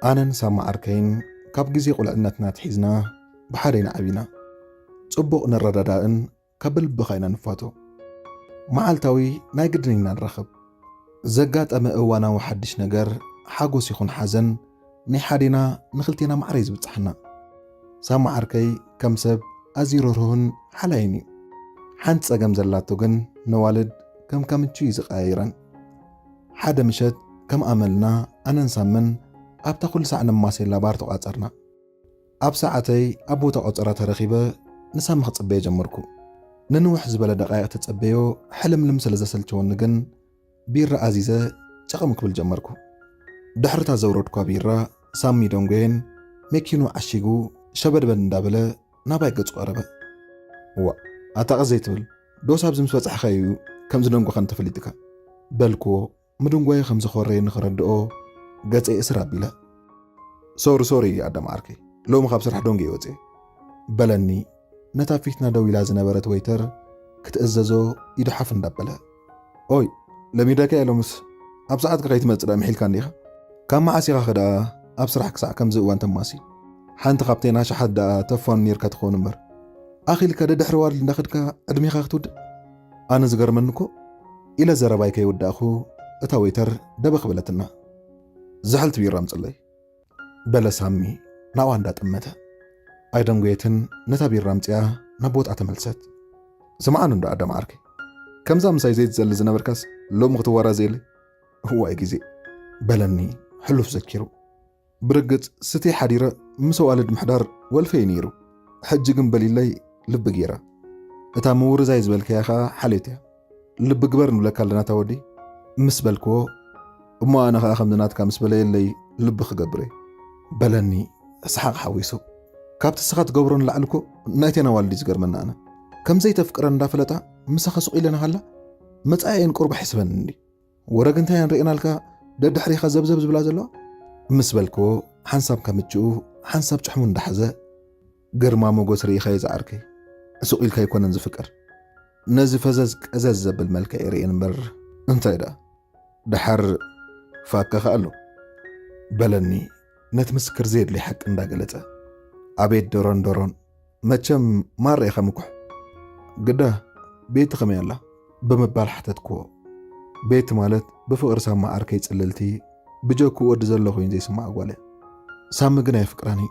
ኣነን ሳማ ዓርከይን ካብ ግዜ ቁልዕነትና ኣትሒዝና ብሓደ ኢና ዓቢና። ጽቡቕ ንረዳዳእን ካብ ልብኻ ኢና ንፋቶ። መዓልታዊ ናይ ግድን ኢና ንራኸብ። ዘጋጠመ እዋናዊ ሓድሽ ነገር፣ ሓጎስ ይኹን ሓዘን፣ ናይ ሓዴና ንኽልቴና ማዕረ እዩ ዝብጽሓና። ሳማ ዓርከይ ከም ሰብ ኣዝዩ ርህሩህን ሓላይን እዩ። ሓንቲ ጸገም ዘላቶ ግን ነዋልድ ከም ካምቹ እዩ ዝቀያይረን። ሓደ ምሸት ከም ኣመልና ኣነን ሳምን ኣብታ ኩሉ ሳዕ ነማሴላ ባር ተቋጸርና። ኣብ ሰዓተይ ኣብ ቦታ ቆጸራ ተረኺበ ንሳሚ ክጽበዮ ጀመርኩ። ንንውሕ ዝበለ ደቃይቕ ተጸበዮ ሕልምልም ስለ ዘሰልቸወኒ ግን ቢራ ኣዚዘ ጨቐም ክብል ጀመርኩ። ድሕሪታ ዘውረድኳ ቢራ ሳሚ ደንጎየን መኪኑ ዓሺጉ ሸበድበድ እንዳበለ ናባይ ገጹ ቀረበ። እዋ ኣታ ቀስ ዘይትብል ዶስ ኣብዚ ምስ በጻሕካዮ እዩ ከም ዝደንጎኻኒ ተፈሊጥካ በልክዎ። ምድንጓየ ከም ዝኾረየ ንኽረድኦ ገጸይ እስር ኣቢለ። ሶሪ ሶሪ ኣዳም ዓርከይ፣ ሎሚ ካብ ስራሕ ደንጎየ ወጽየ በለኒ። ነታ ፊትና ደው ኢላ ዝነበረት ወይተር ክትእዘዞ ኢዱ ሓፍ እንዳበለ። ኦይ ለሚደካ እየ ሎምስ፣ ኣብ ሰዓትካ ከይትመጽእ ደኣ ምሒልካኒ ኢኻ። ካብ መዓስ ኢኻ ከ ደኣ ኣብ ስራሕ ክሳዕ ከምዚ እዋን ተማሲ? ሓንቲ ካብተን ኣሽሓት ደኣ ተፋኑ ኔርካ ትኸውን እምበር። ኣኺልካ ደድሕሪ ዋልድ እንዳኸድካ ዕድሜኻ ክትውድእ? ኣነ ዝገርመኒ እኮ ኢለ ዘረባይ ከይወዳእኹ እታ ወይተር ደበኽ በለትና። ዝሕልቲ ቢራ ኣምጽለይ በለ ሳሚ ናብኣ እንዳጠመተ። ኣይደንጎየትን ነታ ቢራ ኣምጺኣ ናብ ቦትኣ ተመልሰት። ስምዓኒ እንዶ ኣዳም ዓርከይ፣ ከምዛ ምሳይ ዘይትዘሊ ዝነበርካስ ሎሚ ክትወራዘየለይ? እዋይ ግዜ በለኒ ሕሉፍ ዘኪሩ። ብርግጽ ስትየ ሓዲረ ምስ ኣዋልድ ምሕዳር ወልፈይ ነይሩ። ሕጂ ግን በሊለይ ልቢ ገይራ። እታ ምውርዛይ ዝበልካያ ኸኣ ሓልዮት እያ። ልቢ ግበር ንብለካ ኣለና እታ ወዲ ምስ በልክዎ፣ እሞ ኣነ ኸኣ ከምዚ ናትካ ምስ በለየለይ ልቢ ክገብር እየ በለኒ ሰሓቕ ሓዊሱ። ካብቲ ንስኻ ትገብሮ ንላዕሊ እኮ ናይተን ኣዋልድ እዩ ዝገርመኒ ኣነ። ከም ዘይተፍቅረን እንዳፈለጣ ምሳኻ ሱቕ ኢለን ሃላ መጻኢኤን ቁሩብ ኣሕስበን እንዲ። ወረ ግን እንታይ እየን ርእየናልካ ደድሕሪኻ ዘብዘብ ዝብላ ዘለዋ? ምስ በልክዎ፣ ሓንሳብ ከምችኡ፣ ሓንሳብ ጭሕሙ እንዳሓዘ፣ ግርማ ሞገስ ርኢኻዮ ዝዓርከይ፣ ሱቕ ኢልካ ኣይኮነን ዝፍቀር። ነዚ ፈዘዝ ቀዘዝ ዘብል መልክዕ ይርእየን እምበር እንታይ ደኣ? ደሓር ፋካ ከኣ ኣሎ በለኒ፣ ነቲ ምስክር ዘየድልይ ሓቂ እንዳገለጸ። ኣቤት ደሮን ደሮን፣ መቸም ማራ ኢኻ ምኩሕ። ግዳ ቤቲ ከመይ ኣላ? ብምባል ሓተትክዎ። ቤቲ ማለት ብፍቕሪ ሳማ ዓርከይ ጽልልቲ፣ ብጀክኡ ወዲ ዘሎ ኮይኑ ዘይስምዓ ጓል እያ። ሳሚ ግን ኣየፍቅራን እዩ።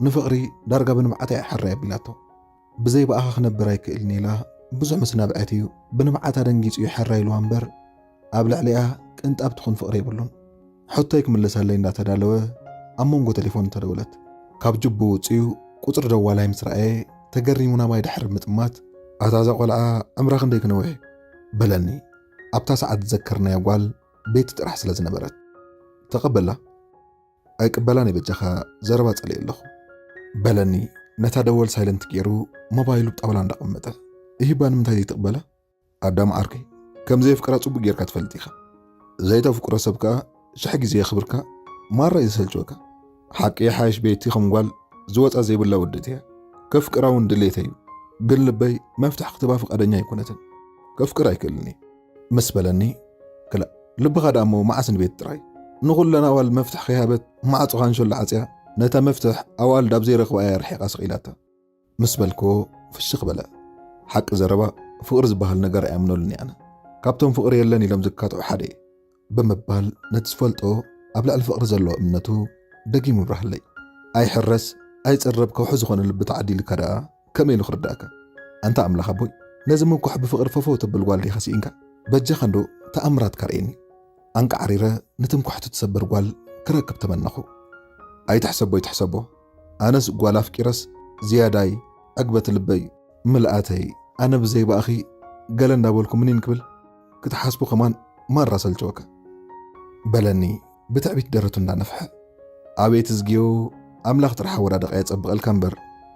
ንፍቕሪ ዳርጋ ብንብዓት እያ ሕራይ ኣቢላቶ። ብዘይ ብኣኻ ክነብር ኣይክእልን ኢላ ብዙሕ ምስ ነብዐት እዩ ብንብዓት ኣደንጊጹ እዩ ሕራይ ኢልዋ እምበር፣ ኣብ ልዕሊኣ ቅንጣብ ትኹን ፍቕሪ የብሉን። ሕቶይ ክምልሰለይ እንዳተዳለወ ኣብ መንጎ ቴሌፎን ተደወለት። ካብ ጅቡ ውጽኡ ቁጽሪ ደዋላይ ምስ ረኣየ ተገሪሙ ናባይ ድሕሪ ምጥማት፣ ኣታ እዛ ቆልዓ ዕምራ ክንደይ ክነውሕ እዩ? በለኒ። ኣብታ ሰዓት ዝዘከርናያ ጓል ቤቲ ጥራሕ ስለ ዝነበረት። ተቐበላ። ኣይቅበላን እየ በጃኻ ዘረባ ጸሊኤ ኣለኹ። በለኒ ነታ ደወል ሳይለንት ገይሩ ሞባይሉ ጣውላ እንዳቐመጠ። ይህባ ንምንታይ ዘይትቕበላ? ኣዳም ዓርከይ፣ ከም ዘየፍቅራ ጽቡቕ ጌርካ ትፈልጥ ኢኻ። ዘይተፍቅሮ ሰብ ከኣ ሽሕ ግዜ የኽብርካ፣ ማራ እዩ ዘሰልችወካ። ሓቂ ይሓይሽ ቤቲ ከም ጓል ዝወጻ ዘይብላ ውድእቲ እያ። ከፍቅራ እውን ድሌተይ እዩ። ግን ልበይ መፍትሕ ክትባ ፍቓደኛ ኣይኮነትን። ከፍቅር ኣይክእልን እየ። ምስ በለኒ፣ ክላእ ልብኻ ደኣ እሞ መዓስ ንቤት ጥራይ? ንኹለን ኣዋልድ መፍትሕ ከይሃበት ማዕጾ ካንሸሎ ዓጽያ፣ ነታ መፍትሕ ኣዋልድ ኣብ ዘይረኽባ እያ ርሒቓ ስቕ ኢላታ። ምስ በልክዎ ፍሽኽ በለ። ሓቂ ዘረባ ፍቕሪ ዝበሃል ነገር ኣይኣምነሉን እየ ኣነ። ካብቶም ፍቕሪ የለን ኢሎም ዝካትዑ ሓደ እየ። ብምባል ነቲ ዝፈልጦ ኣብ ልዕሊ ፍቕሪ ዘለዎ እምነቱ ደጊሙ ይብራህለይ። ኣይሕረስ ኣይጽረብ ከውሒ ዝኾነ ልቢ ተዓዲልካ ደኣ ከመይ ኢሉ ክርዳእካ? ኣንታ ኣምላኽ ኣቦይ፣ ነዚ ምኩሕ ብፍቕሪ ፈፈው ተብል ጓል ዲኻ ስኢንካ? በጃኻ እንዶ ተኣምራትካ ርእየኒ። ኣንቃዕሪረ ንትምክሕቱ ትሰብር ጓል ክረክብ ተመነኹ። ኣይትሕሰቦ ኣይትሕሰቦ፣ ኣነስ ጓል ኣፍቂረስ ዝያዳይ ዕግበት ልበይ ምልኣተይ፣ ኣነ ብዘይ ብኣኺ ገለ እንዳበልኩ ምኒን ክብል ክትሓስቡ ከማን ማራ ሰልቸወካ። በለኒ ብትዕቢት ደረቱ እንዳነፍሐ። ኣቤት እዝግዮ፣ ኣምላኽ ጥራሕ ኣወዳድቓ የጸብቐልካ እምበር፣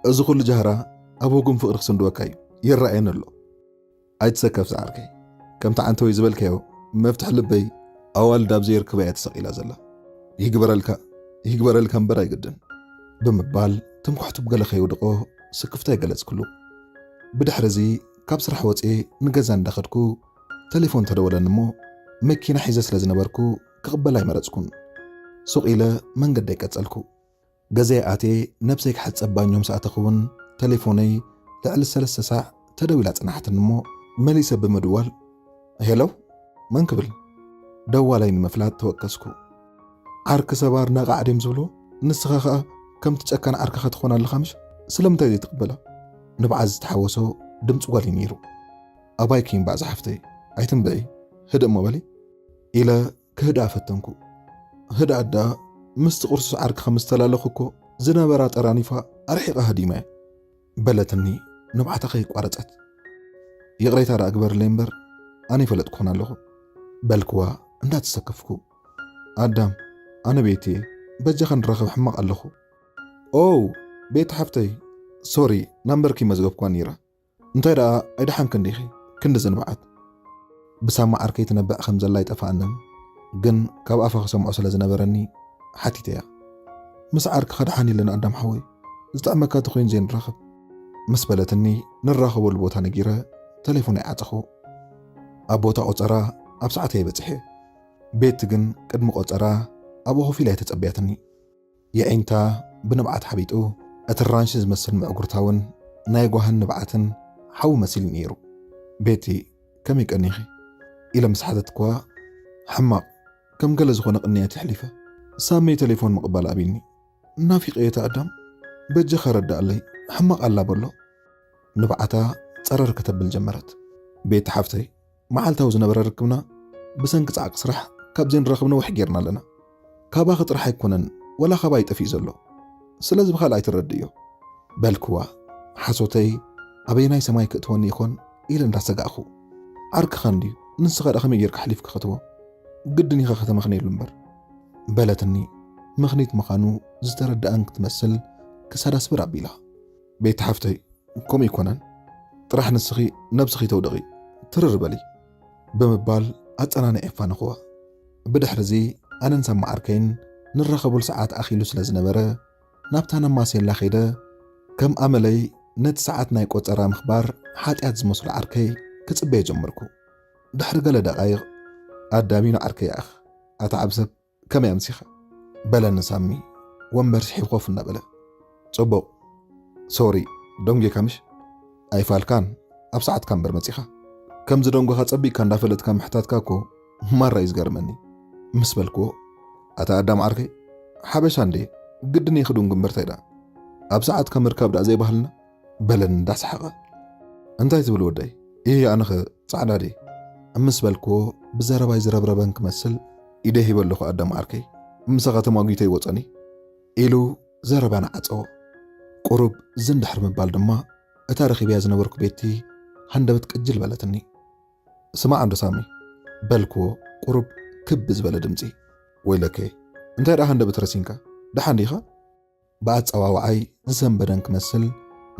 እዚ ኩሉ ጃህራ ኣብ ህጉም ፍቕሪ ክስንድወካ እዩ፣ ይረኣየኒ ኣሎ። ኣይትሰከፍ ዝዓርከይ፣ ከምቲ ዓንተወይ ዝበልካዮ መፍትሕ ልበይ ኣዋልድ ኣብ ዘየርክባ እያ ተሰቒላ ዘላ። ይግበረልካ፣ ይግበረልካ እምበር ኣይግድን። ብምባል ትምክሕቱ ብገለ ከየውድቖ ስክፍታ ይገለጽክሉ። ብድሕሪ እዚ ካብ ስራሕ ወጽየ ንገዛ እንዳኸድኩ ተሌፎን ተደወለኒ እሞ መኪና ሒዘ ስለ ዝነበርኩ ክቕበል ኣይመረጽኩን። ሱቕ ኢለ መንገደይ ቀጸልኩ። ገዛይ ኣትየ ነብሰይ ክሕጸብ ባኞ ምስ ኣተኹ እውን ተሌፎነይ ልዕሊ ሰለስተ ሳዕ ተደዊላ ጽናሓትኒ እሞ መሊሰ ብምድዋል፣ "ሄሎ፣ መን?" ክብል ደዋላይ ንምፍላጥ ተወከስኩ። ዓርኪ ሰባር ነቓዕ ድዮም ዝብልዎ? ንስኻ ኸኣ ከምቲ ጨካን ዓርክኻ ትኾን ኣለኻ ምሽ? ስለምንታይ ዘይትቕበላ? ንብዓት ዝተሓወሶ ድምጺ ጓል እዩ ነይሩ። "ኣባይኪ እምባእ ዝሓፍተይ፣ ኣይትንብዒ፣ ህድእ እሞ በሊ" ኢለ ክህድኣ ፈተንኩ። "ህድኣት ደኣ ምስቲ ቁርሱስ ዓርክኻ ምስ ተላለኹ እኮ ዝነበራ ጠራኒፋ ኣርሒቓ ሃዲመ" በለትኒ ንብዓታ ከይቋረጸት። "ይቕሬታ ደኣ ግበርለይ እምበር ኣነ ይፈለጥኩኽን ኣለኹ" በልክዋ እንዳተሰከፍኩ። "ኣዳም፣ ኣነ ቤቲ እየ፣ በጃኻ ንራኸብ ሕማቕ ኣለኹ" "ኦው፣ ቤቲ ሓፍተይ፣ ሶሪ፣ ናምበርኪ መዝገብኳ ነይራ። እንታይ ደኣ ኣይደሓንክን ዲኺ? ክንዲ ዝንብዓት" ብሳማ ዓርከይ ትነብዕ ከም ዘላ ኣይጠፍኣንን፣ ግን ካብ ኣፋ ክሰምዖ ስለ ዝነበረኒ ሓቲተያ። "ምስ ዓርክኻ ደሓን ኢለን ኣዳም ሓወይ፣ ዝጥዕመካ ተኾይኑ ዘይንራኸብ" ምስ በለትኒ ንራኸበሉ ቦታ ነጊረ ተሌፎነይ ዓጸኹ። ኣብ ቦታ ቆጸራ ኣብ ሰዓተይ በጺሐ። ቤቲ ግን ቅድሚ ቆጸራ ኣብኡ ኮፍ ኢላ እያ ተጸብያትኒ። የዒንታ ብንብዓት ሓቢጡ፣ እቲ ራንሺ ዝመስል ምዕጉርታውን ናይ ጓህን ንብዓትን ሓዊ መሲሉ ነይሩ። "ቤቲ፣ ከመይ ቀኒኺ?" ኢለ ምስ ሓተትክዋ፣ "ሕማቕ፣ ከም ገለ ዝኾነ ቅንያት ይሕሊፈ። ሳመይ ቴሌፎን ምቕባል ኣቢኒ። ናፊቐ እየ ኣዳም፣ በጃኻ ረዳኣለይ፣ ሕማቕ ኣላ" በሎ። ንብዓታ ጸረር ከተብል ጀመረት። "ቤቲ ሓፍተይ፣ መዓልታዊ ዝነበረ ርክብና ብሰንኪ ጻዕቂ ስራሕ ካብ ዘይንራኸብ ነዊሕ ጌርና ኣለና። ካባኺ ጥራሕ ኣይኮነን፣ ወላ ካባይ ጠፊኡ ዘሎ። ስለዚ ብኻልእ ኣይትረድእዮ" በልክዋ። ሓሶተይ ኣበየናይ ሰማይ ክእትወኒ ይኾን ኢለ እንዳሰጋእኹ። "ዓርክኻ እንድዩ፣ ንስኻ ደኣ ከመይ ጌርካ ኣሕሊፍካ ክትቦ? ግድን ኢኻ ከተመኽንየሉ እምበር" በለትኒ። ምኽኒት ምዃኑ ዝተረድኣን ክትመስል ክሳዳ ስብር ኣቢላ። "ቤቲ ሓፍተይ፣ ከምኡ ኣይኮነን። ጥራሕ ንስኺ ነብስኺ ተውድቒ፣ ትርር በሊ" ብምባል ኣጸናኒዐ የፋነኽዋ። ብድሕርዚ ኣነን ሳማ ዓርከይን ንራኸቡሉ ሰዓት ኣኺሉ ስለ ዝነበረ፣ ናብታ ነማሴላ ከይደ፣ ከም ኣመለይ ነቲ ሰዓት ናይ ቆጸራ ምኽባር ሓጢኣት ዝመስሎ ዓርከይ ክጽበዮ ጀመርኩ። ድሕሪ ገለ ደቓይቕ፣ "ኣዳሚኖ ዓርከይ ይኣኽ፣ ኣታ ዓቢ ሰብ፣ ከመይ ኣምሲኻ?" በለኒ ሳሚ፣ ወንበር ስሒቡ ኮፍ እናበለ። "ጽቡቕ። ሶሪ፣ ደንጒኻ ምሽ? ኣይፋልካን፣ ኣብ ሰዓትካ እምበር መጺኻ። ከም ዝደንጎኻ ጸቢቕካ እንዳፈለጥካ ምሕታትካ እኮ ማራ እዩ ዝገርመኒ" ምስ በልክዎ፣ "ኣታ ኣዳም ዓርከይ፣ ሓበሻ እንዴ፣ ግድን እዩ ክድንጉ እምበር እንታይ ደኣ? ኣብ ሰዓትካ ምርካብ ደኣ ዘይባህልና?" በለኒ እንዳሰሓቐ። "እንታይ ትብል ወደይ? ይህ ኣነኸ ጻዕዳ ድየ?" ምስ በልክዎ ብዘረባይ ዝረብረበን ክመስል፣ "ኢደይ ሂበ ኣለኹ ኣዳም ዓርከይ፣ ምሳኻ ተማጒተ ይወጸኒ" ኢሉ ዘረባና ዓጸዎ። ቁሩብ ዝንድሕር ምባል ድማ እታ ረኺበያ ዝነበርኩ ቤቲ ሃንደበት ቅጅል በለትኒ። "ስማዕ እንዶ ሳሚ" በልክዎ ቁሩብ ክብ ብዝበለ ድምጺ። "ወይለከ፣ እንታይ ደኣ ሃንደበት ረሲንካ? ደሓን ዲኻ?" ብኣጸዋውዓይ ዝሰንበደን ክመስል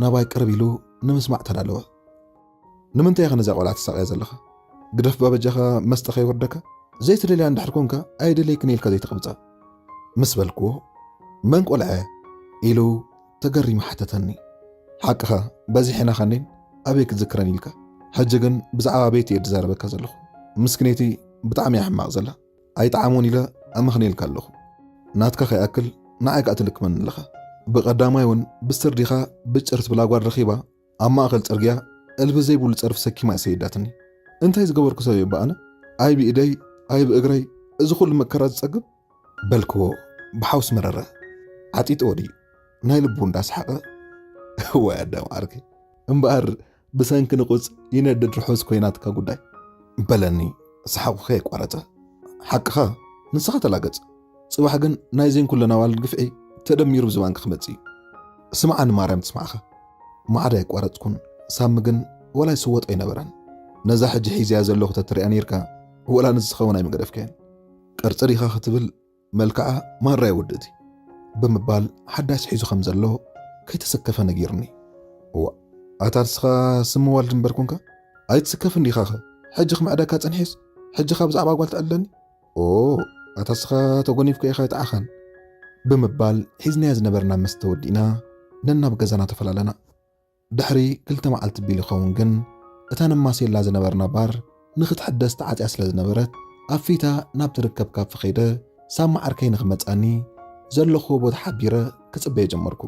ናባይ ቅርብ ኢሉ ንምስማዕ ተዳለወ። "ንምንታይ ኢኻ ነዛ ቆልዓ ተሳቕያ ዘለኻ? ግደፍ ባበጃኻ መስጠ ከይወርደካ። ዘይትደልያ እንድሕር ኮንካ ኣይደለይክን ኢልካ ዘይትቕብጻ" ምስ በልክዎ፣ "መን ቆልዐ?" ኢሉ ተገሪሙ ሓተተኒ። "ሓቅኻ፣ በዚሕ ናኻኔን ኣበይ ክትዝክረን ኢልካ? ሕጂ ግን ብዛዕባ ቤት እየ ዝዛረበካ ዘለኹ። ምስክነይቲ ብጣዕሚ እያ ሕማቕ ዘላ። ኣይጠዓሞን ኢለ ኣመኽንየልካ ኣለኹ። ናትካ ከይኣክል ንዓይ ከኣ ትልክመኒ ኣለኻ። ብቐዳማይ እውን ብስር ዲኻ ብጭር ትብላ ጓል ረኺባ ኣብ ማእከል ጽርግያ እልቢ ዘይብሉ ጸርፊ ሰኪማ እያ ሰይዳትኒ። እንታይ ዝገበርኩ ሰብ እየ እባ ኣነ? ኣይ ብኢደይ ኣይ ብእግረይ እዚ ኩሉ መከራ ዝጸግብ?" በልክዎ ብሓውስ መረረ። ዓጢጥዎ ድዩ? ናይ ልቡ እንዳሰሓቐ፣ "እዋይ ኣዳም ዓርከይ፣ እምበኣር ብሰንኪ ንቑጽ ይነድድ ርሑስ ኮይናትካ ጉዳይ" በለኒ ሰሓቑ ከየቋረጸ። "ሓቅኻ፣ ንስኻ ተላገጽ። ጽባሕ ግን ናይዘን ኩለን ኣዋልድ ግፍዒ ተደሚሩ ብዝባንካ ክመጽእ እዩ። ስምዓኒ ማርያም ትስማዕኻ" ማዕዳ ኣይቋረጽኩን። ሳሚ ግን ወላ ይስወጦ ኣይነበረን። "ነዛ ሕጂ ሒዝያ ዘለኹ ተትሪኣ ነይርካ፣ ወላ ንስኻ እውን ኣይምገደፍካያን። ቅርጺ ዲኻ ክትብል መልክዓ ማራ እያ ውድእቲ" ብምባል ሓዳሽ ሒዙ ከም ዘሎ ከይተሰከፈ ነጊርኒ። "እዋ፣ ኣታ ንስኻ ስም መዋልድ እምበር ኮንካ? ኣይትስከፍን ዲኻኸ? ሕጂ ክምዕደካ ጸኒሐስ፣ ሕጂ ኸ ብዛዕባ ጓል ትዕልለኒ? ኦ፣ ኣታ ንስኻ ተጎኒፍካ ኢኻ ኣይጠዓኻን" ብምባል ሒዝናያ ዝነበርና መስተ ወዲእና ነናብ ገዛና ተፈላለና። ድሕሪ ክልተ መዓልቲ ቢሉ ይኸውን ግን፣ እታ ነማሴላ ዝነበርና ባር ንኽትሕደስ ተዓጽያ ስለ ዝነበረት፣ ኣፊታ ናብ ትርከብ ካፈ ከይደ ሳሚ ዓርከይ ንኽመጻኒ ዘለኽዎ ቦታ ሓቢረ ክጽበዮ ጀመርኩ።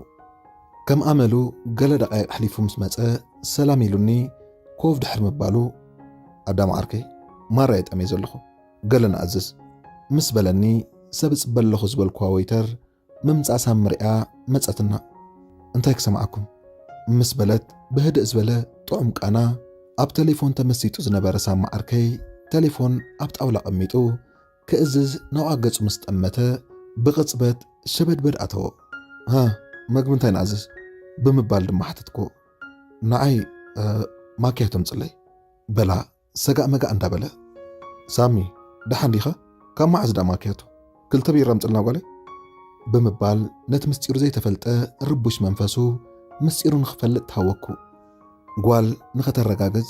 ከም ኣመሉ ገለ ደቓይቕ ኣሕሊፉ ምስ መጸ ሰላም ኢሉኒ ኮፍ ድሕሪ ምባሉ፣ ኣዳም ዓርከይ፣ ማራ እየ ጠምየ ዘለኹ፣ ገለ ንኣዝዝ፣ ምስ በለኒ፣ ሰብ እጽበ ኣለኹ ዝበልክዋ ወይተር ምምጻእ ሳሚ ሪኣ መጸትና። እንታይ ክሰምዓኩም? ምስ በለት ብህድእ ዝበለ ጥዑም ቃና፣ ኣብ ቴሌፎን ተመሲጡ ዝነበረ ሳሚ ዓርከይ ቴሌፎን ኣብ ጣውላ ኣቐሚጡ ክእዝዝ ናብኣ ገጹ ምስ ጠመተ ብቕጽበት ሸበድበድ ኣተዎ። ሃ፣ መግቢ እንታይ ንኣዝዝ? ብምባል ድማ ሓተትኩ። ንዓይ ማኪያቶ ምጽለይ በላ ሰጋእ መጋእ እንዳበለ። ሳሚ፣ ደሓን ዲኻ? ካብ መዓዝ ደኣ ማኪያቶ? ክልተ ቢራ ምጽልና ጓለይ? ብምባል ነቲ ምስጢሩ ዘይተፈልጠ ርቡሽ መንፈሱ ምስጢሩ ንኽፈልጥ ተሃወኩ። ጓል ንኸተረጋግጽ፣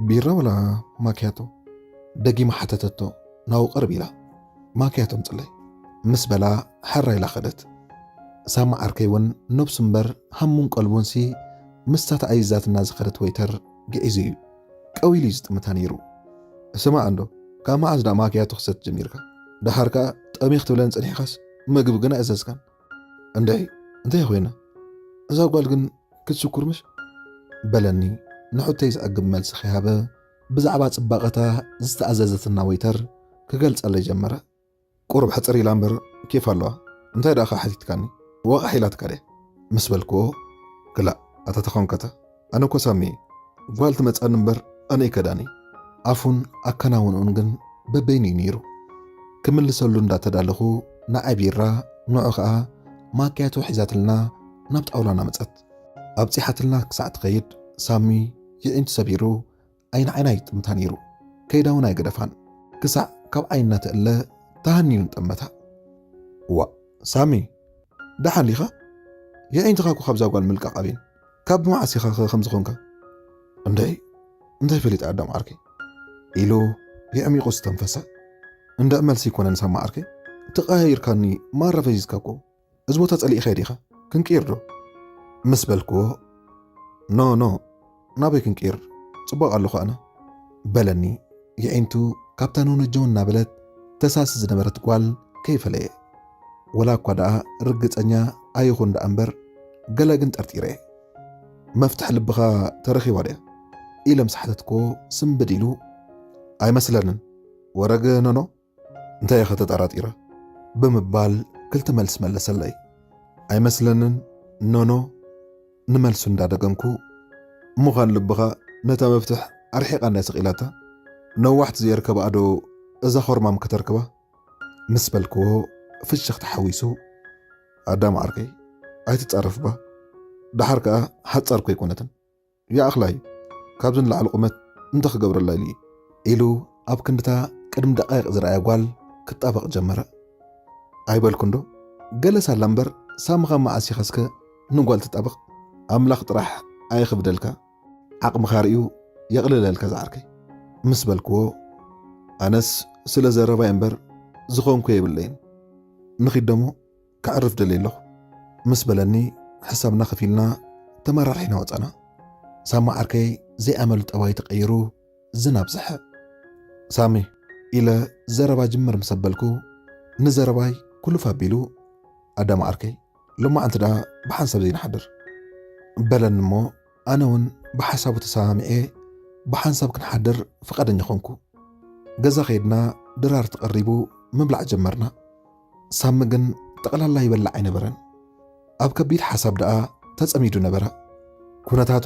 ቢራ ወላ ማኪያቶ? ደጊማ ሓተተቶ ናብኡ ቅርብ ኢላ። ማኪያቶ ምጽለይ ምስ በላ ሓራ ኢላ ኸደት። ሳሚ ዓርከይ እውን ነብሱ እምበር ሃሙን ቀልቡንሲ ምስታ ተኣይዛትና ዝኸደት ወይተር ግዒዙ እዩ። ቀው ኢሉ እዩ ዝጥምታ ነይሩ። ስማዕ እንዶ፣ ካብ መዓዝ ደኣ ማኪያቶ ክሰቲ ጀሚርካ? ደሓር ከኣ ጠምየ ክትብለኒ ጸኒሕካስ ምግቢ ግን ኣየዘዝካን። እንድዒ፣ እንታይ ኮይና? እዛ ጓል ግን ክትሽኩር ምሽ? በለኒ ንሕቶይ ዘዕግብ መልሲ ከይሃበ ብዛዕባ ጽባቐታ ዝተኣዘዘትና ወይተር ክገልጸለይ ጀመረ። ቁሩብ ሕጽር ኢላ እምበር ኬፍ ኣለዋ። እንታይ ደኣ ሓቲትካኒ? ወቓሕ ኢላትካ ድያ? ምስ በልክዎ፣ ክላእ፣ ኣታ ተኾንከተ፣ ኣነ እኮ ሳሚ እየ። ጓል ትመጻኒ እምበር ኣነ ይከዳኒ። ኣፉን ኣከናውንኡን ግን በበይኑ እዩ ነይሩ። ክምልሰሉ እንዳተዳለኹ ንዓይ ቢራ፣ ንዑ ኸኣ ማኪያቶ ሒዛትልና ናብ ጣውላና መጸት። ኣብጺሓትልና ክሳዕ ትኸይድ ሳሚ የዒንቱ ሰቢሩ ዓይኒ ዓይና ይጥምታ ነይሩ። ከይዳ እውን ኣይገደፋን። ክሳዕ ካብ ዓይንና ትእለ ተሃንዩን ጠመታ። ዋእ ሳሚ፣ ደሓን ዲኻ? የዒንትኻ እኮ ካብዛ ጓል ምልቃቕ ኣብየን። ካብ መዓስ ኢኻ ኸ ከምዚ ኾንካ? እንድዒ፣ እንታይ ፈሊጠ ኣዳም ዓርከይ? ኢሉ የዕሚቑ ዝተንፈሰ። እንድዒ መልሲ ኣይኮነን ሳሚ ዓርከይ፣ ተቐያይርካኒ ማራ ፈዚዝካ እኮ። እዚ ቦታ ጸሊእኻዮ ዲኻ? ክንቅይር ዶ? ምስ በልክዎ፣ ኖ፣ ኖ፣ ናበይ ክንቅይር? ጽቡቕ ኣለኹ ኣነ። በለኒ። የዒንቱ ካብታ ኖኖጀው እናበለት ተሳሲ ዝነበረት ጓል ከይፈለየ። ወላ እኳ ደኣ ርግጸኛ ኣይኹን ደኣ እምበር፣ ገለ ግን ጠርጢረ እየ። መፍትሕ ልብኻ ተረኺባ ድያ? ኢለ ምስ ሓተትክዎ ስምብድ ኢሉ፣ ኣይመስለንን። ወረግ ኖኖ? እንታይ ኢኻ ተጠራጢረ? ብምባል ክልተ መልሲ መለሰለይ። ኣይመስለንን ኖኖ። ንመልሱ እንዳደገምኩ፣ ምዃን ልብኻ ነታ መፍትሕ ኣርሒቓ እንድያ ስቕ ኢላታ። ነዋሕቲ ዘየርከብኣ ዶ እዛ ኾርማም ከተርክባ? ምስ በልክዎ ፍሽኽታ ሓዊሱ፣ ኣዳም ዓርከይ፣ ኣይትጻረፍባ። ደሓር ከኣ ሓጻር እኮ ኣይኮነትን። ይኣኽላ እዩ። ካብዚ ንላዕሊ ቁመት እንታይ ክገብረላ ኢሉ እዩ? ኢሉ ኣብ ክንድታ ቅድሚ ደቃይቕ ዝረኣያ ጓል ክጣበቕ ጀመረ። ኣይበልኩን ዶ? ገለ ሳላ እምበር ሳሚ ካብ መዓስ ኢኻ እስከ ንጓል ትጣበቕ? ኣምላኽ ጥራሕ ኣየኽብደልካ። ዓቕምኻ ርእዩ የቕልለልካ ዝዓርከይ። ምስ በልክዎ፣ ኣነስ ስለ ዘረባይ እምበር ዝኾንኩ የብለይን። ንኺድ ደሞ ከዕርፍ ደልየ ኣለኹ። ምስ በለኒ፣ ሕሳብና ከፊልና ተመራርሒና ወጻና። ሳሚ ዓርከይ ዘይኣመሉ ጠባይ ተቐይሩ ዝናብ ዘሐ። ሳሚ፣ ኢለ ዘረባ ጅምር ምስ ኣበልኩ፣ ንዘረባይ ኩልፍ ኣቢሉ፣ ኣዳም ዓርከይ፣ ሎማዓንቲ ደኣ ብሓንሳብ ዘይንሓድር። በለኒ እሞ፣ ኣነ እውን ብሓሳቡ ተሰማሚዐ ብሓንሳብ ክንሓድር ፍቓደኛ ኾንኩ። ገዛ ኸይድና ድራር ተቐሪቡ ምብላዕ ጀመርና። ሳሚ ግን ጠቕላላ ይበልዕ ኣይነበረን። ኣብ ከቢድ ሓሳብ ደኣ ተጸሚዱ ነበረ። ኩነታቱ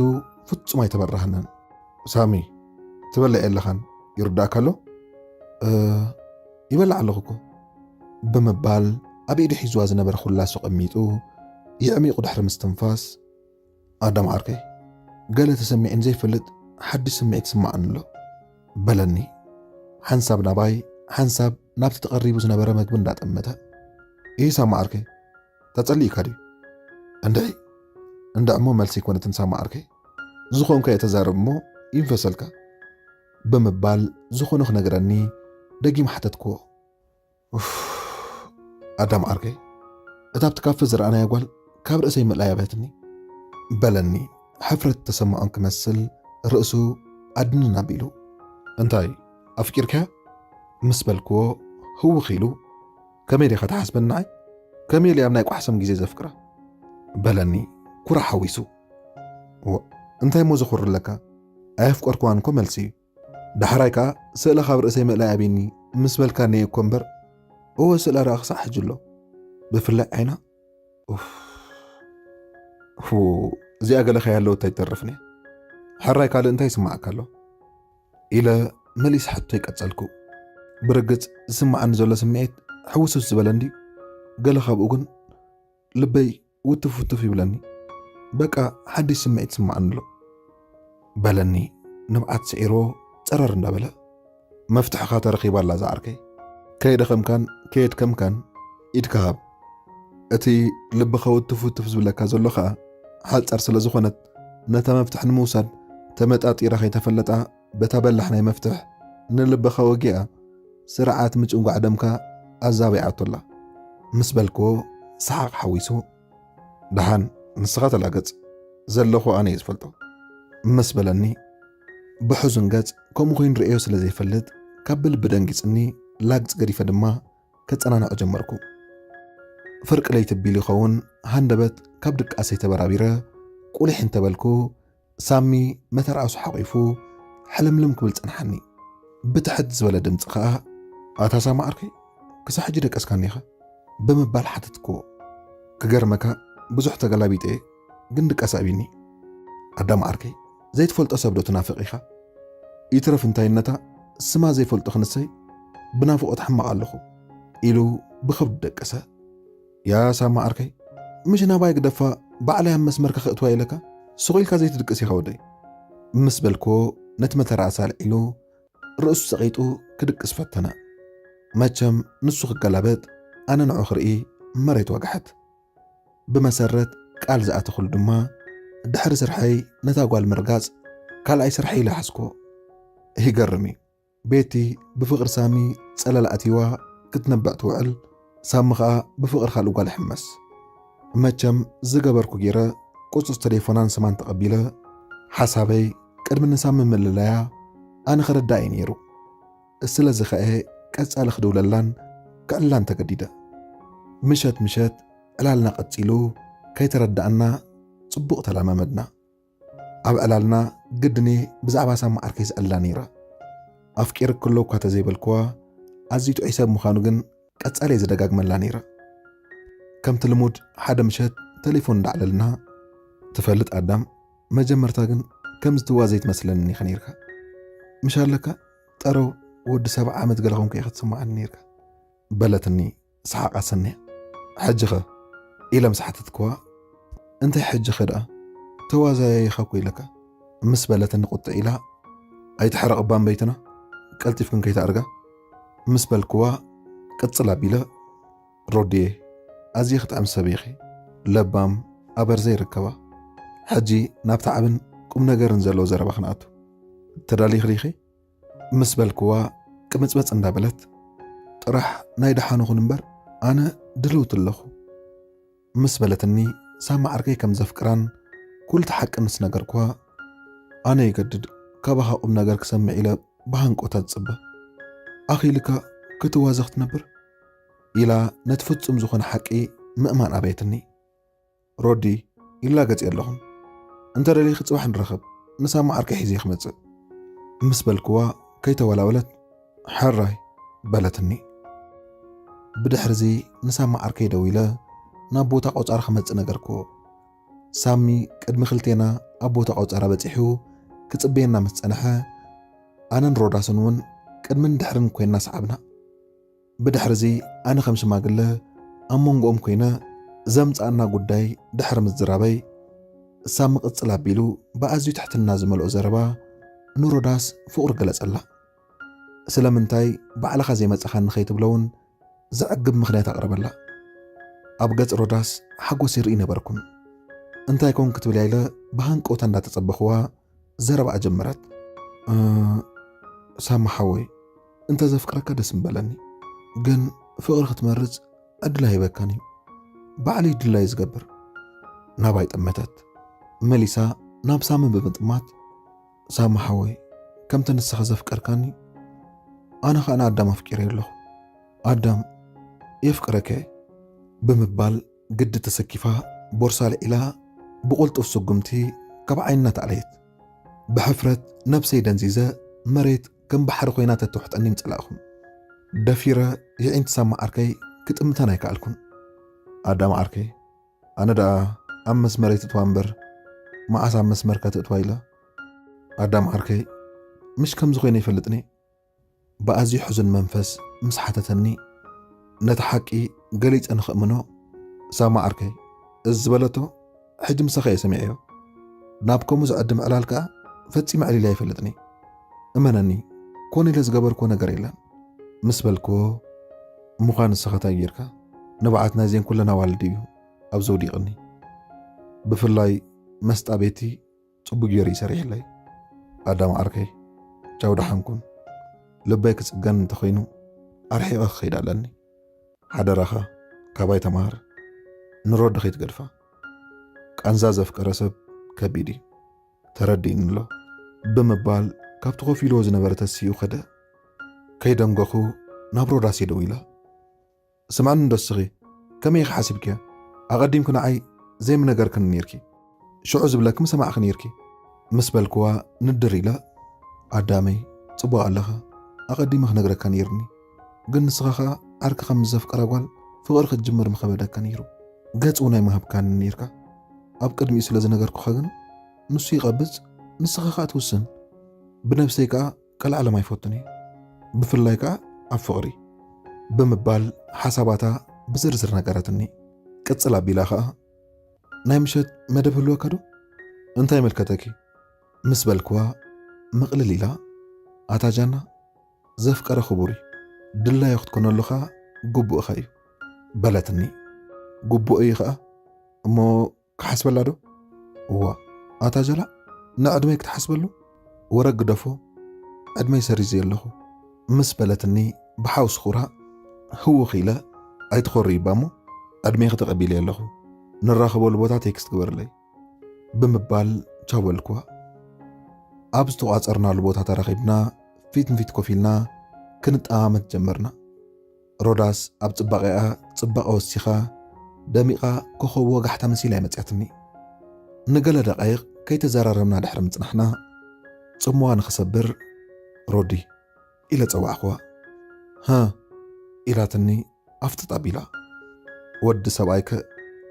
ፍጹም ኣይተበራህንን። ሳሚ፣ ትበልዕ የለኻን፣ ይርዳእካ ኣሎ? እ፣ ይበልዕ ኣለኹ እኮ። ብምባል ኣብ ኢዱ ሒዝዋ ዝነበረ ኩላሱ ቀሚጡ የዕሚቑ ድሕሪ ምስትንፋስ፣ ኣዳም ዓርከይ፣ ገለ ተሰሚዕን ዘይፈልጥ ሓድሽ ስምዒት ይስምዓኒ ኣሎ፣ በለኒ። ሓንሳብ ናባይ፣ ሓንሳብ ናብቲ ተቐሪቡ ዝነበረ መግቢ እንዳጠመተ። ኢሂ ሳሚ ዓርከይ፣ ተጸሊእካ ድዩ? እንድዒ፣ እንድዒ እሞ መልሲ ኣይኮነትን ሳሚ ዓርከይ። ዝኾንካዮ ተዛረብ እሞ ይንፈሰልካ፣ ብምባል ዝኾነ ክነግረኒ ደጊም ሓተትክዎ። ኡፍ፣ ኣዳም ዓርከይ፣ እታ ኣብቲ ካፈ ዝረኣናያ ጓል ካብ ርእሰይ ምእላይ ኣብያትኒ፣ በለኒ። ሕፍረት ተሰምዖን ክመስል ርእሱ ኣድንን ኣቢሉ። እንታይ፣ ኣፍቂርካያ? ምስ በልክዎ ህውኽ ኢሉ፣ ከመይ ዲኻ ትሓስበኒ ንዓይ? ከመይ ኢለ ኣብ ናይ ቋሕሰም ግዜ ዘፍቅራ? በለኒ ኩራ ሓዊሱ። እንታይ እሞ ዘኹርለካ? ኣየፍቀርክዋን እኮ መልሲ እዩ። ዳሕራይ ከኣ ስእላ ካብ ርእሰይ ምእላይ ኣብኒ ምስ በልካኒ እኮ እምበር፣ እወ ስእላ ደኣ ክሳዕ ሕጂ ኣሎ። ብፍላይ ዓይና። ኡፍ። ፉ፣ እዚኣ ገለ ከይሃለወት ኣይትተርፍን እያ። ሕራይ ካልእ እንታይ ይስምዓካ ኣሎ? ኢለ መሊስ ሕቶይ ቀጸልኩ። ብርግጽ ዝስምዓኒ ዘሎ ስምዒት ሕውስውስ ዝበለ እንድዩ። ገለ ካብኡ ግን ልበይ ውትፍ ውትፍ ይብለኒ። በቃ ሓድሽ ስምዒት ይስምዓኒ ኣሎ። በለኒ ንብዓት ስዒርዎ ጸረር እንዳበለ። መፍትሕኻ ተረኺባ ኣላ ዝዓርከይ። ከየደኸምካን ከየድከምካን ኢድካ ሃብ። እቲ ልብኻ ውትፍ ውትፍ ዝብለካ ዘሎ ኸኣ ሓጻር ስለ ዝኾነት ነታ መፍትሕ ንምውሳድ ተመጣጢራ ከይተፈለጣ በታ በላሕ ናይ መፍትሕ ንልብኻ ወጊኣ ስርዓት ምጭንጓዕ ደምካ ኣዛቢዓቶ ኣላ። ምስ በልክዎ ሰሓቕ ሓዊሱ ደሓን ንስኻ ተላገጽ፣ ዘለኹ ኣነ እየ ዝፈልጦ። ምስ በለኒ ብሕዙን ገጽ ከምኡ ኮይኑ ርእዮ ስለ ዘይፈልጥ ካብ ብልቢ ደንጊጽኒ ላግጽ ገዲፈ ድማ ከጸናንዖ ጀመርኩ። ፍርቂ ለይቲ ቢሉ ይኸውን ሃንደበት ካብ ድቃሰይ ተበራቢረ ቁሊሕ እንተበልኩ ሳሚ መተርኣሱ ሓቒፉ ሕልምልም ክብል ጸንሓኒ። ብትሕት ዝበለ ድምጺ ከኣ ኣታ ሳሚ ዓርከይ ክሳብ ሕጂ ደቀስካኒ ኢኻ? ብምባል ሓተትክዎ። ክገርመካ ብዙሕ ተገላቢጠ እየ ግን ድቃስ ኣቢኒ። ኣዳም ዓርከይ ዘይትፈልጦ ሰብ ዶ ትናፍቕ ኢኻ? ይትረፍ እንታይነታ ስማ ዘይፈልጦ ክንሰይ ብናፍቖት ሕማቕ ኣለኹ ኢሉ ብኸብዱ ደቀሰ። ያ ሳማ ዓርከይ ምሽ ናባይ ግደፋ ባዕለይ ኣብ መስመርካ ክእትዋ ኢለካ ሱቕ ኢልካ ዘይትድቅስ ኢኻ ወደይ ምስ በልክዎ ነቲ መተርኣሳ ኣልዒሉ ርእሱ ጸቒጡ ክድቅስ ፈተነ። መቸም ንሱ ክገላበጥ ኣነ ንዑ ክርኢ መሬት ወግሐት። ብመሰረት ቃል ዝኣተኹሉ ድማ ድሕሪ ስርሐይ ነታ ጓል ምርጋጽ ካልኣይ ስርሐይ ኢለ ሓዝኮ። ይገርም እዩ። ቤቲ ብፍቕሪ ሳሚ ጸለል ኣትይዋ ክትነብዕ ትውዕል፣ ሳሚ ኸኣ ብፍቕሪ ካልእ ጓል ይሕመስ። መቸም ዝገበርኩ ገይረ ቁጽሪ ተሌፎናን ስማን ተቐቢለ ሓሳበይ ቅድሚ ንሳሚ ምልላያ ኣነ ክርዳእ እዩ ነይሩ። ስለዚ ኸኣ ቀጻሊ ክድውለላን ክዕላን ተገዲደ። ምሸት ምሸት ዕላልና ቀጺሉ ከይተረዳእና ጽቡቕ ተላማመድና። ኣብ ዕላልና ግድን እየ ብዛዕባ ሳማ ዓርከይ ዝዕላ ነይረ። ኣፍቂርኪ ኣለኩ እኳ ተዘይበልክዋ ኣዝዩ ጥዑይ ሰብ ምዃኑ ግን ቀጻሊ እየ ዝደጋግመላ ነይረ። ከምቲ ልሙድ ሓደ ምሸት ተሌፎን እንዳዕለልና ትፈልጥ ኣዳም መጀመርታ ግን ከምዚ ትዋ ዘይትመስለኒ ኢኻ ነይርካ። ምሽ ኣለካ ጠረው ወዲ ሰብዓ ዓመት ገለ ኾንኩ ኢኻ ትስምዓኒ ነይርካ በለትኒ ሰሓቕ ኣሰንያ። ሕጂኸ ኢለ ምስ ሓተትክዋ እንታይ ሕጂኸ ደኣ ተዋዛያይኻ እኮ ኢለካ ምስ በለትኒ ቁጥዕ ኢላ ኣይትሕረቕ እባ እምበይትና ቀልጢፍክን ከይትኣርጋ ምስ በልክዋ ቅጽል ኣቢለ ሮድየ ኣዝየ ክጥዕም ሰብ ኢኺ ለባም ኣበር ዘይርከባ ሕጂ ናብቲ ዓብን ቁም ነገርን ዘለዎ ዘረባ ክንኣቱ ተዳሊኺ ዲኺ ምስ በልክዋ ቅምጽመጽ እንዳበለት ጥራሕ ናይ ደሓንኹን እምበር ኣነ ድልውቲ ኣለኹ ምስ በለትኒ ሳማ ዓርከይ ከም ዘፍቅራን ኩሉ እቲ ሓቂ ምስ ነገርክዋ ኣነ ይገድድ ካባኻ ቁም ነገር ክሰምዕ ኢለ ብሃንቆታ ዝጽበ ኣኺልካ ክትዋዘ ክትነብር ኢላ ነቲ ፍጹም ዝኾነ ሓቂ ምእማን ኣበየትኒ። ሮዲ ይላገጽ ኣለኹም እንተ ደሊኺ ጽባሕ ንራኸብ ንሳማ ዓርከይ ሒዘ ክመጽእ ምስ በልክዋ ከይተወላወለት ሕራይ በለትኒ። ብድሕርዚ ንሳማ ዓርከይ ደዊለ ናብ ቦታ ቆጻሪ ክመጽእ ነገርክዎ። ሳሚ ቅድሚ ክልቴና ኣብ ቦታ ቆጸራ በጺሑ ክጽበየና ምስ ጸንሐ ኣነን ሮዳስን እውን ቅድምን ድሕርን ኮይና ሰዓብና። ብድሕርዚ ኣነ ከም ሽማግለ ኣብ መንጎኦም ኮይነ ዘምጻኣና ጉዳይ ድሕሪ ምዝራበይ ሳሚ ቅጽል ኣቢሉ ብኣዝዩ ትሕትና ዝመልኦ ዘረባ ንሮዳስ ፍቕሩ ገለጸላ። ስለምንታይ ባዕልኻ ዘይመጻኻኒ ከይትብሎ እውን ዘዕግብ ምኽንያት ኣቕረበላ። ኣብ ገጽ ሮዳስ ሓጎስ ይርኢ ነበርኩን። እንታይ ኮን ክትብል ኢለ ብሃንቀውታ እንዳተጸበኽዋ ዘረባኣ ጀመረት። ሳማ ሓወይ እንተ ዘፍቅረካ ደስ ምበለኒ፣ ግን ፍቕሪ ክትመርጽ ዕድል ኣይበካን እዩ። ባዕለይ ድላይ ዝገብር ናባይ ጠመተት። መሊሳ ናብ ሳሚ ብምጥማት ሳሚ ሓወይ ከምቲ ንስኻ ዘፍቀርካኒ ኣነ ኸኣ ንኣዳም ኣፍቂረ ኣለኹ። ኣዳም የፍቅረከ ብምባል ግዲ ተሰኪፋ ቦርሳ ልዒላ ብቕልጡፍ ስጉምቲ ካብ ዓይንና ተዓለየት። ብሕፍረት ነብሰይ ደንዚዘ መሬት ከም ባሕሪ ኮይና ተትውሕጠኒ ምጸላእኹም። ደፊረ የዒንቲ ሳማ ዓርከይ ክጥምተን ኣይከኣልኩን። ኣዳም ዓርከይ፣ ኣነ ደኣ ኣብ መስመረይ ትእትዋ እምበር መዓስ ኣብ መስመርካ ትእትዋ ኢለ። ኣዳም ዓርከይ፣ ምሽ ከምዚ ኮይነ ይፈልጥኒ። ብኣዝዩ ሕዙን መንፈስ ምስ ሓተተኒ፣ ነቲ ሓቂ ገሊጸ ንኽእምኖ፣ ሳማ ዓርከይ፣ እዚ ዝበለቶ ሕጂ ምሳኻ እየ ሰሚዐዮ። ናብ ከምኡ ዝዕድም ዕላል ከኣ ፈጺመ ዕሊለ ኣይፈልጥኒ። እመነኒ፣ ኮነ ኢለ ዝገበርክዎ ነገር የለን። ምስ በልክዎ፣ እሞ ኸኣ ንስኻ እንታይ ጌርካ? ንብዓት ናይዘን ኩለን ኣዋልድ እዩ ኣብዚ ውዲቕኒ። ብፍላይ መስጣ ቤቲ ጽቡቅ ገይሩ ይሰርሕለይ። ኣዳም ዓርከይ፣ ቻው ደሓን ኩን። ልበይ ክጽገን እንተኾይኑ ኣርሒቐ ክኸይድ ኣለኒ። ሓደራኻ ካባይ ተማሃር። ንሮዲ ከይትገድፋ። ቃንዛ ዘፍቀረ ሰብ ከቢድ እዩ። ተረዲእኒ ኣሎ ብምባል ካብቲ ኮፍ ኢልዎ ዝነበረ ተሲኡ ከደ። ከይደንገኹ ናብ ሮዳስ እየ ደዊላ። ስምዕኒ እንዶ እስኺ፣ ከመይ ኢኺ ሓሲብክዮ? ኣቐዲምኪ ንዓይ ዘይምነገርክኒ ኔርኪ። ሽዑ ዝብለኪ ምሰማዕኪ ኔርኪ። ምስ በልክዋ ንድር ኢላ፣ ኣዳመይ፣ ጽቡቕ ኣለኻ። ኣቐዲመ ክነግረካ ኔርኒ። ግን ንስኻ ኸኣ ዓርክኻ ምስ ዘፍቀራ ጓል ፍቕሪ ክትጅምር ምኸበደካ ኔሩ። ገጽ እውን ኣይምሃብካኒ ኔርካ። ኣብ ቅድሚኡ ስለ ዝነገርኩኻ ግን ንሱ ይቐብጽ፣ ንስኻ ኸኣ ትውስን። ብነብሰይ ከኣ ቀልዓለም ኣይፈቱን እየ። ብፍላይ ከኣ ኣብ ፍቕሪ። ብምባል ሓሳባታ ብዝርዝር ነገረትኒ። ቅጽል ኣቢላ ከኣ፣ ናይ ምሸት መደብ ህልወካ ዶ? እንታይ ይምልከተኪ? ምስ በልክዋ ምቕልል ኢላ፣ ኣታ ጃና፣ ዘፍቀረ ክቡር እዩ። ድላዩ ክትኮነሉ ከኣ ግቡእኻ እዩ። በለትኒ። ግቡእ እዩ ከኣ። እሞ ክሓስበላ ዶ? እዋ፣ ኣታ ጀላ፣ ንዕድመይ ክትሓስበሉ? ወረ ግደፎ፣ ዕድመይ ሰሪዘ ኣለኹ። ምስ በለትኒ ብሓውሲ ኹራ ህውኽ ኢለ፣ ኣይትኾሪ እባ እሞ፣ ዕድሜኺ ተቐቢለ ኣለኹ። ንራኸበሉ ቦታ ቴክስት ግበርለይ። ብምባል ቻው በልክዋ። ኣብ ዝተቋጸርናሉ ቦታ ተራኺብና ፊት ንፊት ኮፍ ኢልና ክንጠማመት ጀመርና። ሮዳስ ኣብ ጽባቐኣ ጽባቐ ወሲኻ ደሚቓ ኮኾብ ወጋሕታ መሲላ እያ መጽያትኒ። ንገለ ደቓይቕ ከይተዘራረብና ድሕሪ ምጽናሕና ጽምዋ ንኽሰብር፣ ሮዲ ኢለ ጸዋዕኽዋ። ሃ ኢላትኒ ኣፍጥጥ ኣቢላ። ወዲ ሰብኣይከ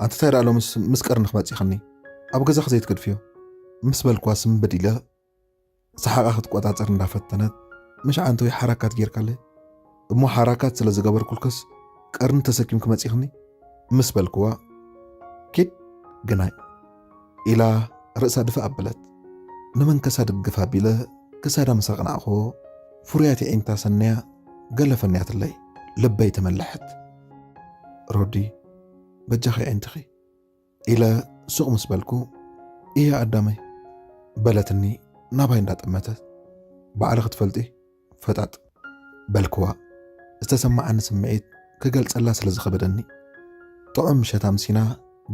ኣንቲ እንታይ ደኣ ሎምስ ምስ ቀርኒ ክመጺኽኒ? ኣብ ገዛኺ ዘይትገድፍዮ? ምስ በልኳ ስምብድ ኢለ ሰሓቓ ክትቆጻጸር እንዳፈተነት፣ ምሽ ዓንተወይ ሓራካት ጌርካለይ። እሞ ሓራካት ስለ ዝገበርኩልክስ ቀርኒ ተሰኪምኪ መጺኽኒ? ምስ በልክዋ፣ ኪድ ግናይ ኢላ ርእሳ ድፍእ ኣበለት። ንመንከሳ ድግፍ ኣቢለ ክሳዳ ምስ ኣቕናዕክዎ፣ ፍሩያት የዒንታ ሰንያ ገለ ፈንያትለይ። ልበይ ተመለሐት። ሮዲ፣ በጃኺ የዒንትኺ ኢለ ሱቕ ምስ በልኩ፣ እየ ኣዳመይ በለትኒ ናባይ እንዳጠመተት። ባዕልኺ ትፈልጢ ፈጣጥ በልክዋ። ዝተሰማዓኒ ስምዒት ክገልጸላ ስለ ዝኸበደኒ። ጥዑም ምሸት ኣምሲና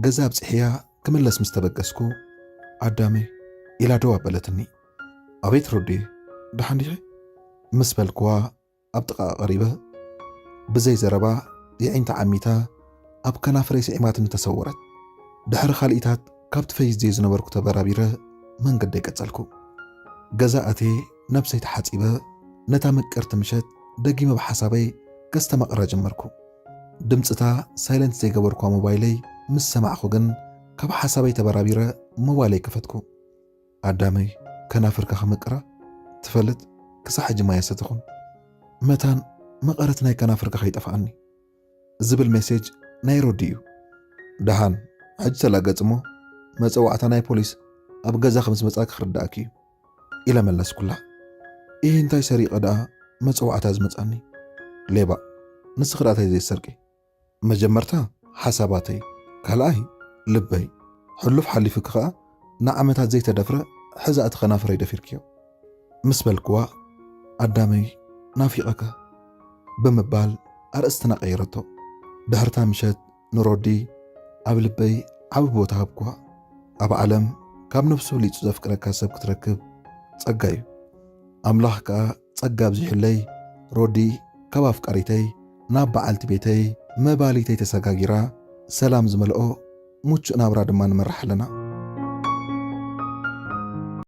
ገዛ ኣብጽሕያ ክምለስ ምስ ተበገስኩ፣ ኣዳመይ ኢላ ደው ኣበለትኒ። ኣቤት ሮዲ፣ ደሓን ዲኺ? ምስ በልክዋ ኣብ ጥቓኣ ቀሪበ፣ ብዘይ ዘረባ የዒንታ ዓሚታ ኣብ ከናፍረይ ስዒማትኒ ተሰወረት። ድሕሪ ካልኢታት ካብቲ ፈይዘዮ ዝነበርኩ ተበራቢረ መንገደይ ቀጸልኩ። ገዛ ኣትየ ነብሰይ ተሓጺበ፣ ነታ ምቅርቲ ምሸት ደጊመ ብሓሳበይ ከስተማቕራ ጀመርኩ። ድምጽታ ሳይለንት ዘይገበርኳ ሞባይለይ ምስ ሰማዕኩ ግን ካብ ሓሳበይ ተበራቢረ ሞባይለይ ከፈትኩ። ኣዳመይ፣ ከናፍርካ ክምቅራ ትፈልጥ? ክሳዕ ሕጂ ማይ ኣሰተኹን። መታን መቐረት ናይ ከናፍርካ ከይጠፍኣኒ ዝብል ሜሴጅ ናይ ሮዲ እዩ። ደሓን፣ ሕጂ ተላገጽ እሞ መጸዋዕታ ናይ ፖሊስ ኣብ ገዛኺ ምስ መጻኪ ክርድኣኪ እዩ ኢለ መለስኩላ። ኢሂ፣ እንታይ ሰሪቐ ደኣ መጸዋዕታ ዝመጻኒ? ሌባ፣ ንስኺ ደኣ እንታይ ዘይሰርቂ? መጀመርታ ሓሳባተይ፣ ካልኣይ ልበይ፣ ሕሉፍ ሓሊፉኪ ከኣ ንዓመታት ዘይተደፍረ ሕዛ እቲ ከናፍረይ ደፊርክዮ። ምስ በልክዋ፣ ኣዳመይ ናፊቐካ ብምባል ኣርእስትና ቀይረቶ። ድሕርታ ምሸት ንሮዲ ኣብ ልበይ ዓቢ ቦታ ሃብክዋ። ኣብ ዓለም ካብ ነፍሱ ብሊጹ ዘፍቅረካ ሰብ ክትረክብ ጸጋ እዩ። ኣምላኽ ከኣ ጸጋ ኣብዚሑለይ፣ ሮዲ ካብ ኣፍቃሪተይ ናብ በዓልቲ ቤተይ መባሊተይ ተሰጋጊራ ሰላም ዝመልኦ ምቹእ ናብራ ድማ ንመርሕ ኣለና።